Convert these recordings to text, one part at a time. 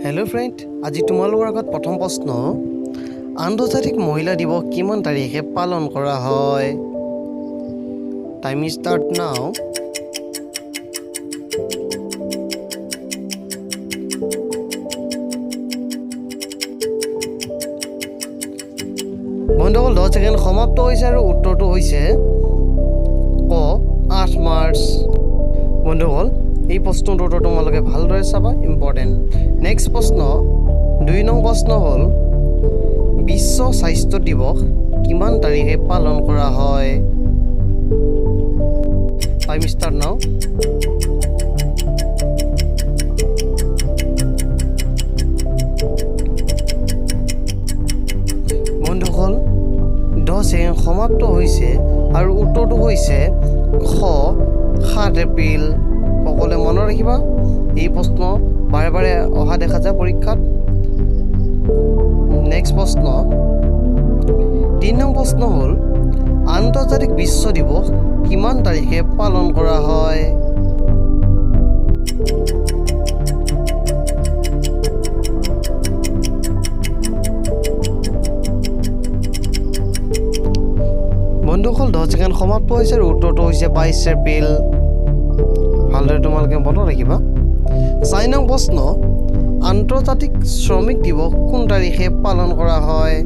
Hello' friend, আজি তোমালোকৰ আগত প্ৰথম প্ৰশ্ন, আন্তৰ্জাতিক মহিলা দিৱস কিমান তাৰিখে পালন কৰা হয়? Time start now. বন্ধুসকল, 10 ছেকেণ্ড সমাপ্ত হৈছে আৰু উত্তৰটো হৈছে ক, 8 মাৰ্চ। বন্ধুসকল, এই প্ৰশ্নটোৰ উত্তৰ তোমালোকে ভালদৰে চাবা, ইম্পৰ্টেণ্ট। নেক্সট প্ৰশ্ন, 2 নং প্ৰশ্ন হ'ল, বিশ্ব স্বাস্থ্য দিৱস কিমান তাৰিখে পালন কৰা হয়? Time start now. বন্ধুসকল, 10 ছেকেণ্ড সমাপ্ত হৈছে আৰু উত্তৰটো হৈছে খ, 7 এপ্ৰিল। সকলোৱে মনত ৰাখিবা, এই প্ৰশ্ন বাৰে বাৰে অহা দেখা যায় পৰীক্ষাত। নেক্সট প্ৰশ্ন, 3 নং প্ৰশ্ন হ'ল, আন্তৰ্জাতিক বিশ্ব দিৱস কিমান তাৰিখে পালন কৰা হয়? বন্ধুসকল, 10 ছেকেণ্ড সমাপ্ত হৈছে আৰু উত্তৰটো হৈছে 22 এপ্ৰিল। ভালদৰে তোমালোকে মনত ৰাখিবা। 4 নং প্ৰশ্ন, আন্তৰ্জাতিক শ্ৰমিক দিৱস কোন তাৰিখে পালন কৰা হয়?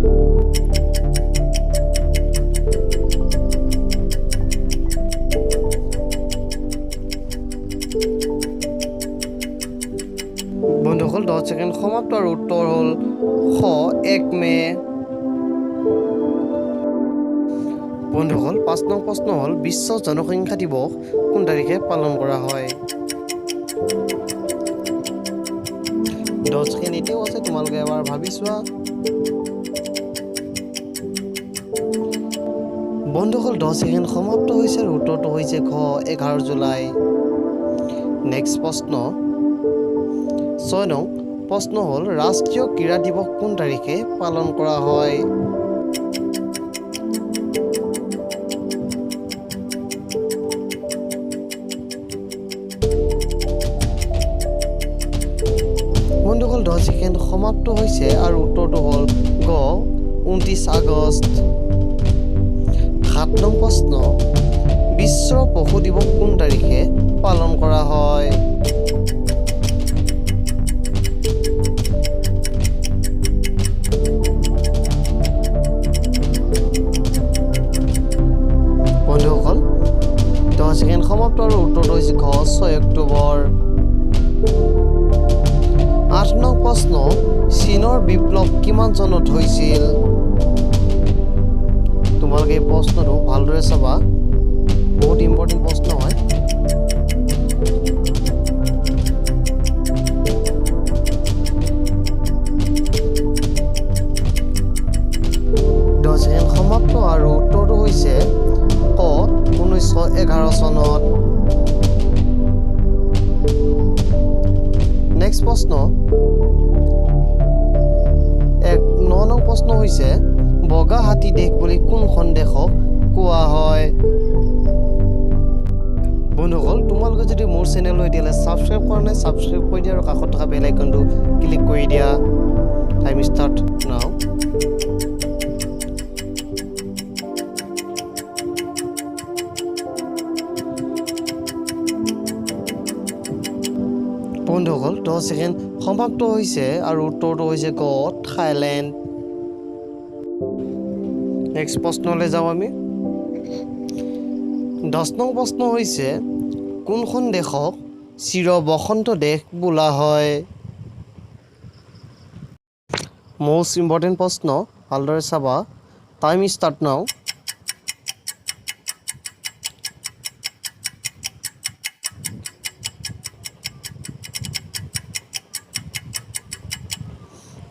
বন্ধুসকল, 10 ছেকেণ্ড সমাপ্ত আৰু উত্তৰ হ'ল খ, 1 মে'। বন্ধুসকল, 5 নং প্ৰশ্ন হ'ল, বিশ্ব জনসংখ্যা দিৱস কোন তাৰিখে পালন কৰা হয়? 10 ছেকেণ্ড এতিয়াও আছে, তোমালোকে এবাৰ ভাবি চোৱা। বন্ধুসকল, 10 ছেকেণ্ড সমাপ্ত হৈছে আৰু উত্তৰটো হৈছে ঘ, 11 জুলাই। নেক্সট প্ৰশ্ন, 6 নং প্ৰশ্ন হ'ল, ৰাষ্ট্ৰীয় ক্ৰীড়া দিৱস কোন তাৰিখে পালন কৰা হয়? বন্ধুসকল, 10 ছেকেণ্ড সমাপ্ত হৈছে আৰু উত্তৰটো হ'ল গ, 29 আগষ্ট। 7 নং প্ৰশ্ন, বিশ্ব পশু দিৱস কোন তাৰিখে পালন কৰা হয়? বন্ধুসকল, 10 ছেকেণ্ড সমাপ্ত আৰু উত্তৰটো হৈছে ঘ, 6 অক্টোবৰ। 8 নং প্ৰশ্ন, চীনৰ বিপ্লৱ কিমান চনত হৈছিল? তোমালোকে এই প্ৰশ্নটো ভালদৰে চাবা, বহুত ইম্পৰ্টেণ্ট প্ৰশ্ন হয়। 10 ছেকেণ্ড সমাপ্ত আৰু উত্তৰটো হৈছে ক, 1911 চনত। নেক্সট প্ৰশ্ন, 9 নং প্ৰশ্ন হৈছে, বগা হাতী দেশ বুলি কোনখন দেশক কোৱা হয়? বন্ধুসকল, তোমালোকে যদি মোৰ চেনেলটো এতিয়ালৈ ছাবস্ক্ৰাইব কৰা নাই, ছাবস্ক্ৰাইব কৰি দিয়া আৰু কাষত থকা বেল আইকনটো ক্লিক কৰি দিয়া। Time start now. বন্ধুসকল, 10 ছেকেণ্ড সমাপ্ত হৈছে আৰু উত্তৰটো হৈছে গ, থাইলেণ্ড। নেক্সট প্ৰশ্নলৈ যাওঁ আমি। 10 নং প্ৰশ্ন হৈছে, কোনখন দেশক চিৰ বসন্ত দেশ বোলা হয়? মষ্ট ইম্পৰ্টেণ্ট প্ৰশ্ন, ভালদৰে চাবা। Time start now.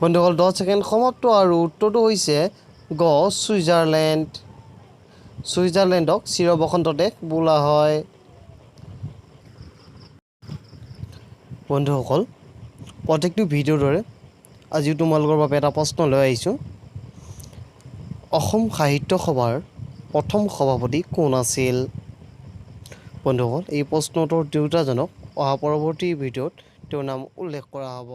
বন্ধুসকল, 10 ছেকেণ্ড সমাপ্ত আৰু উত্তৰটো হৈছে গ, ছুইজাৰলেণ্ড। ছুইজাৰলেণ্ডক চিৰ বসন্ত দেশ বোলা হয়। বন্ধুসকল, প্ৰত্যেকটো ভিডিঅ'ৰ দৰে আজিও তোমালোকৰ বাবে এটা প্ৰশ্ন লৈ আহিছোঁ। অসম সাহিত্য সভাৰ প্ৰথম সভাপতি কোন আছিল? বন্ধুসকল, এই প্ৰশ্নটোৰ দিওঁতাজনক অহা পৰৱৰ্তী ভিডিঅ'ত তেওঁৰ নাম উল্লেখ কৰা হ'ব।